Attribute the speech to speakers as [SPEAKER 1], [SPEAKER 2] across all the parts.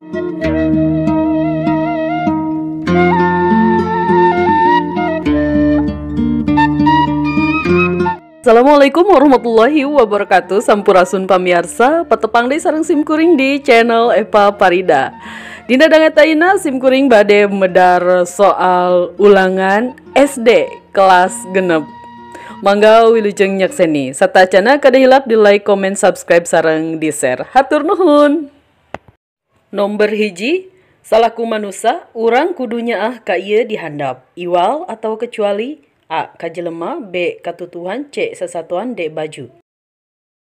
[SPEAKER 1] Assalamualaikum warahmatullahi wabarakatuh. Sampurasun pamiarsa, patepang deui sareng simkuring di channel Eva Farida. Dina danget ayeuna simkuring bade medar soal ulangan SD kelas 6. Mangga wilujeng nyakseni. Satacana kada hilap di like, comment, subscribe sareng di share. Hatur nuhun. Nomor 1, salaku manusa urang kudu nyaah ka ieu dihandap. Iwal atau kecuali A. Kajelema, B. Katutuhan, C. Sasatuan, D. Baju.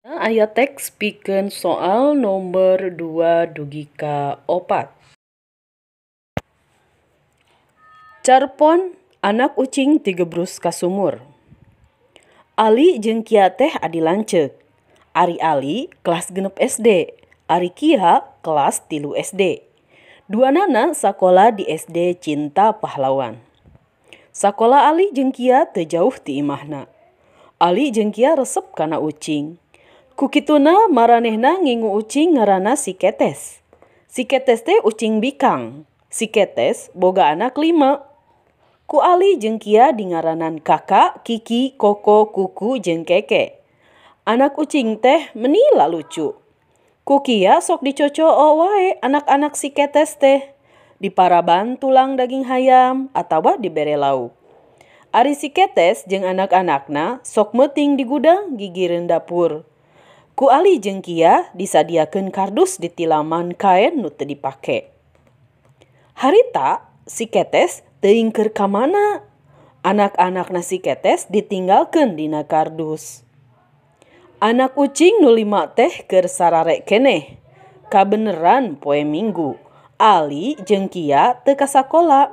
[SPEAKER 1] Nah, aya teks pikeun soal nomor 2 dugi ka 4. Carpon anak ucing tigebrus ka sumur. Ali jeung Kia teh adi lanceuk. Ari Ali kelas 6 SD, Ari Kia kelas 3 SD. Duanana sakola di SD Cinta Pahlawan. Sakola Ali jeung Kia teu jauh ti imahna. Ali jeung Kia resep kana ucing. Ku kituna maranehna ngingu ucing ngaranna si Ketes. Si Ketes teh ucing bikang. Si Ketes boga anak 5. Ku Ali jeung Kia dingaranan Kakak, Kiki, Koko, Kuku jeung Keke. Anak ucing teh meni lucu. Ku Kia sok dicocoo wae anak-anak si Ketes teh. Diparaban tulang daging hayam atawa dibere lauk. Ari si Ketes jeung anak-anakna sok meuting di gudang gigireun dapur. Ku Ali jeung Kia disadiakeun kardus di tilaman kaen nu teu dipake. Harita si Ketes teuing keur ka mana? Anak-anakna si Ketes ditinggalkeun dina kardus. Anak ucing nu 5 teh keur sarare keneh. Kabeneran poe Minggu. Ali jeung Kia teu ka sakola.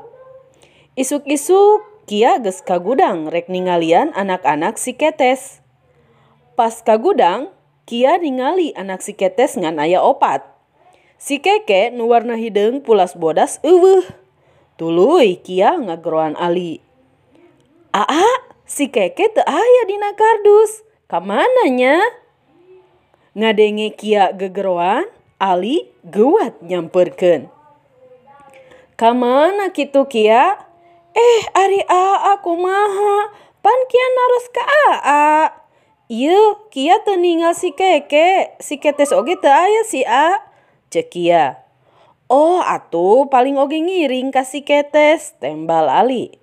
[SPEAKER 1] Isuk-isuk Kia geus ka gudang rek ningalian anak-anak si Ketes. Pas ka gudang, Kia ningali anak si Ketes ngan aya 4. Si Keke nu warna hideung pulas bodas eueuh. Tuluy Kia ngageroan Ali. "Aa, si Keke teu aya dina kardus. Ka mana nya?" Ngadenge Kia gegeroan, Ali geuwat nyamperkeun. "Ka mana kitu Kia?" "Ari Aa kumaha? Pan Kia naros ka Aa." "Ieu Kia teu ninggal si Keke, si Ketes oge teu aya si A," ceuk Kia. "Oh atuh paling oge ngiring ka si Ketes," tembal Ali.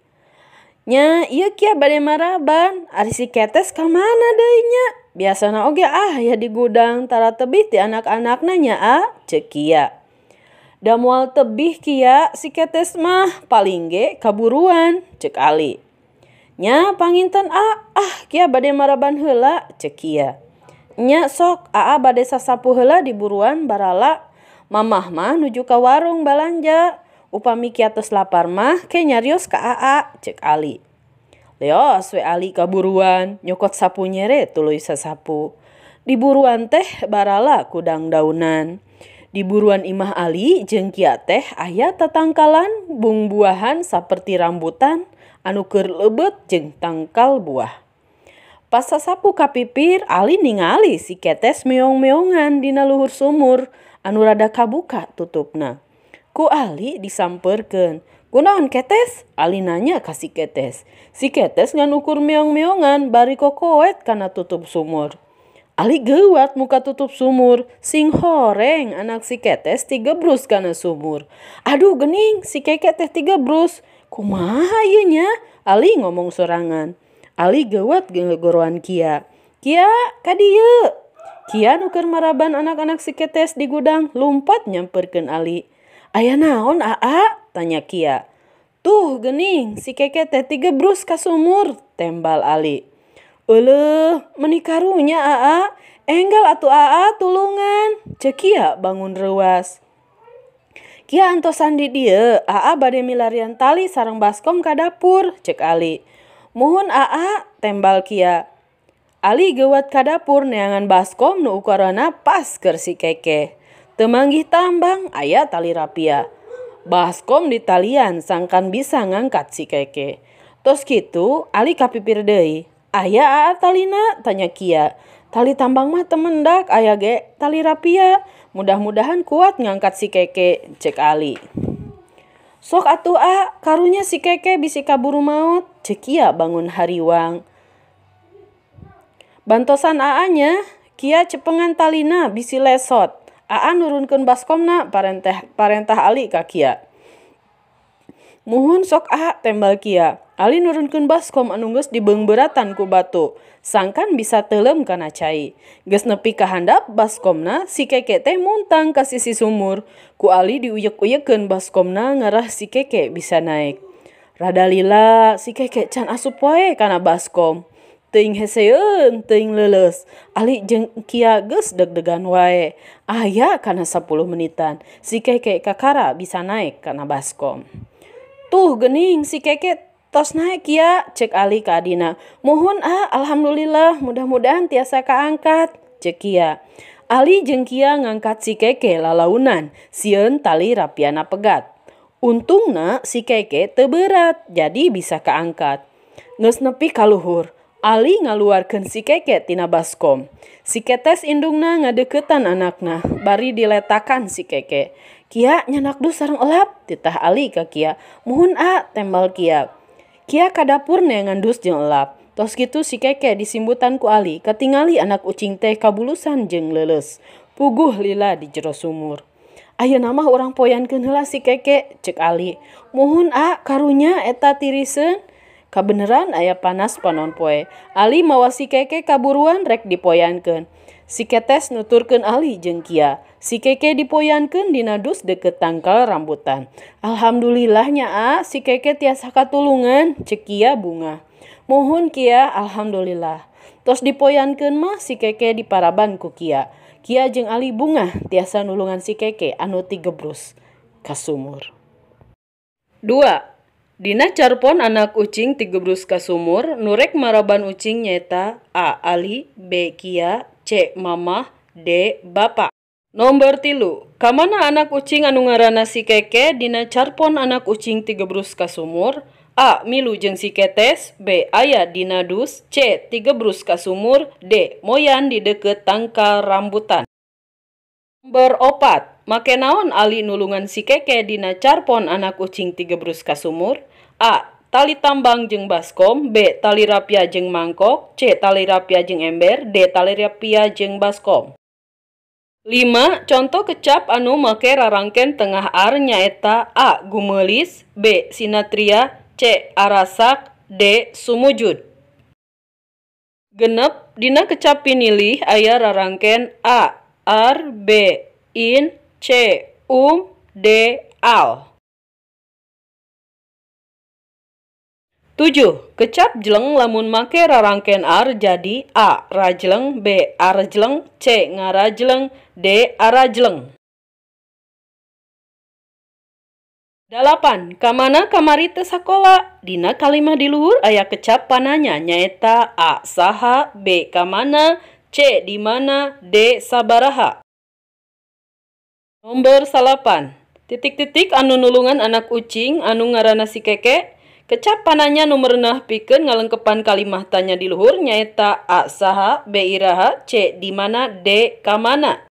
[SPEAKER 1] "Nya ieu Kia bade maraban, ari si Ketes ka mana deui nya? Biasana oge aya di gudang tara tebih ti anak-anakna nya A," ceuk Kia. "Da moal tebih Kia, si Ketes mah paling ge kaburuan," ceuk Ali. "Nya panginten A, ah Kia bade maraban heula," ceuk Kia. "Nya sok Aa bade sasapu heula di buruan barala. Mamah mah nuju ka warung balanja. Upami Kia tos lapar mah ke nyarios ka Aa," ceuk Ali. Leos we Ali kaburuan, nyokot sapu nyere tuluy sasapu. Di buruan teh barala kudang daunan. Di buruan imah Ali jeung Kia teh aya tatangkalan bungbuahan saperti rambutan anu keur leubeut jeung tangkal buah. Pas sasapu ka pipir, Ali ningali si Ketes meong-meongan dina luhur sumur anu rada kabuka tutupna. Ku Ali disamperkeun. "Kunaon Ketes?" Ali nanya ka si Ketes. Si Ketes ngan ukur meong-meongan bari kokoet kana tutup sumur. Ali geuwat muka tutup sumur, sing horeng anak si Ketes tigebrus kana sumur. "Aduh gening, si Keke teh tigebrus. Kumaha ieu nya?" Ali ngomong sorangan. Ali geuwat gegoroan Kia. "Kia, ka dieu." Kia nu keur maraban anak-anak si Ketes di gudang lumpat nyamperkeun Ali. "Aya naon Aa?" tanya Kia. "Tuh gening, si Keke teh tigebrus ka sumur," tembal Ali. "Euleuh, meuni karunya Aa, enggal atuh Aa tulungan," ceuk Kia bangun reuas. "Kia antosan di dieu, Aa bade milarian tali sareng baskom ka dapur," ceuk Ali. "Muhun Aa," tembal Kia. Ali geuwat ka dapur neangan baskom nu ukurana pas keur si Keke. Teu manggih tambang aya tali rapia. Baskom ditalian sangkan bisa ngangkat si Keke. Tos kitu Ali kapipir deui. "Aya Aa talina?" tanya Kia. "Tali tambang mah temendak aya ge tali rapia. Mudah-mudahan kuat ngangkat si Keke, cek Ali. Sok atuh a, karunya si Keke bisi kaburu maot, cek Kia bangun hariwang. Bantosan aa nya, Kia cepengan talina bisi lesot. Aa nurunkeun baskomna, parentah Ali ka Kia. Muhun sok a, tembal Kia. Ali nurunkeun baskom anu geus dibeungbeuratan ku batu. Sangkan bisa teuleum kana cai. Geus nepi ka handap baskomna, si Keke teh muntang ka sisi sumur. Ku Ali diuyek-uyekeun baskomna ngarah si Keke bisa naek. Rada lila si Keke can asup wae kana baskom. Teuing heseun, teuing leuleus. Ali jeung Kia geus deg-degan wae. Aya kana 10 menitan, si Keke kakara bisa naek kana baskom. Tuh geuning si Keke tos naek ya, cek Ali ka adina. Muhun ah, alhamdulillah, mudah-mudahan tiasa kaangkat, cek Kia. Ali jeung Kia ngangkat si Keke lalaunan, sieun tali rapiana pegat. Untungna si Keke teu berat, jadi bisa kaangkat. Geus nepi ka luhur, Ali ngaluarkeun si Keke tina baskom. Si Ketes indungna ngadeukeutan anakna, bari diletakan si Keke. Kia nyanak dus sareng elap, titah Ali ka Kia. Muhun a, tembal Kia. Kia ka dapur neangan dus jeung elap. Tos kitu si Keke disimbutan ku Ali, katingali anak ucing teh kabulusan jeung leuleus. Puguh lila di jero sumur. Ayeuna mah urang poyankeun heula si Keke, cek Ali. Muhun a, karunya eta tiriseun. Kabeneran aya panas panon poe. Ali mawa si Keke kaburuan rek dipoyankeun. Si Ketes nuturkeun Ali jeung Kia. Si Keke dipoyankeun dina dus deket tangkal rambutan. Alhamdulillah nya a, si Keke tiasa katulungan, cek Kia bunga. Muhun Kia, alhamdulillah. Tos dipoyankeun mah si Keke diparaban ku Kia. Kia jeung Ali bungah tiasa nulungan si Keke anu tigebrus ka sumur. 2. Dina carpon anak ucing tigebrus ka sumur, nu rek maraban ucing nyaeta A. Ali, B. Kia, C. Mamah, D. Bapak. Nomor 3. Kamana anak ucing anu ngaranna si Keke dina carpon anak ucing tigebrus ka sumur? A. Milu jeung si Ketes, B. Aya dina dus, C. Tigebrus ka sumur, D. Moyan di deukeut tangkal rambutan. Nomor 4. Make naon Ali nulungan si Keke dina carpon anak ucing tigebrus ka sumur? A. Tali tambang jeung baskom, B. Tali rapia jeung mangkok, C. Tali rapia jeung ember, D. Tali rapia jeung baskom. 5. Contoh kecap anu make rarangken tengah ar nyaeta A. Gumeulis, B. Sinatria, C. Arasak, D. Sumujud. 6. Dina kecap pinilih aya rarangken A. Ar, B. In, C. D. Al. 7. Kecap jleng lamun make rarangken ar jadi A. Rajleng, B. Arjleng, C. Ngarajleng, D. Arajleng. 8. Kamana kamari teu sakola? Dina kalimah di luhur aya kecap pananya nyaeta A. Saha, B. Kamana, C. Di mana, D. Sabaraha. Nomor 8. Titik-titik anu nulungan anak ucing anu ngaranna si Keke. Kecap pananya nu merenah pikeun ngalengkepan kalimah tanya di luhur nyaeta A. Saha, B. Iraha, C. Di mana, D. Kamana.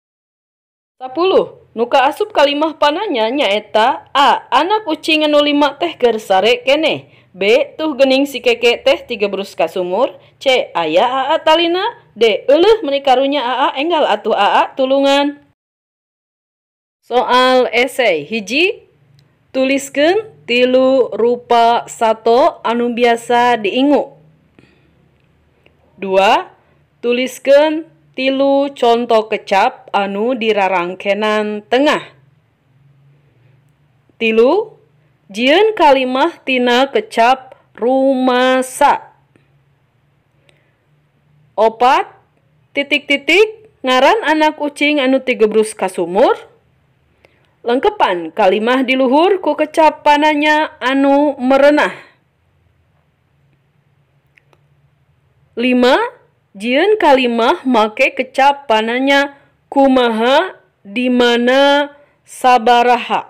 [SPEAKER 1] 10. Nu kaasup kalimah pananya nyaeta A. Anak ucing anu 5 teh keur sare keneh. B. Tuh geuning si Keke teh tigebrus ka sumur. C. Aya aa talina. D. Euleuh meuni karunya aa enggal atuh aa tulungan. Soal esai 1. Tuliskeun 3 rupa sato anu biasa diingu. 2. Tuliskeun 3 contoh kecap anu dirarangkenan tengah. 3. Jieun kalimah tina kecap rumasa. 4. Titik-titik ngaran anak ucing anu tigebrus ka sumur. Lengkepan kalimah di luhur ku kecap pananya anu merenah. 5. Jieun kalimah make kecap pananya kumaha, di mana, sabaraha.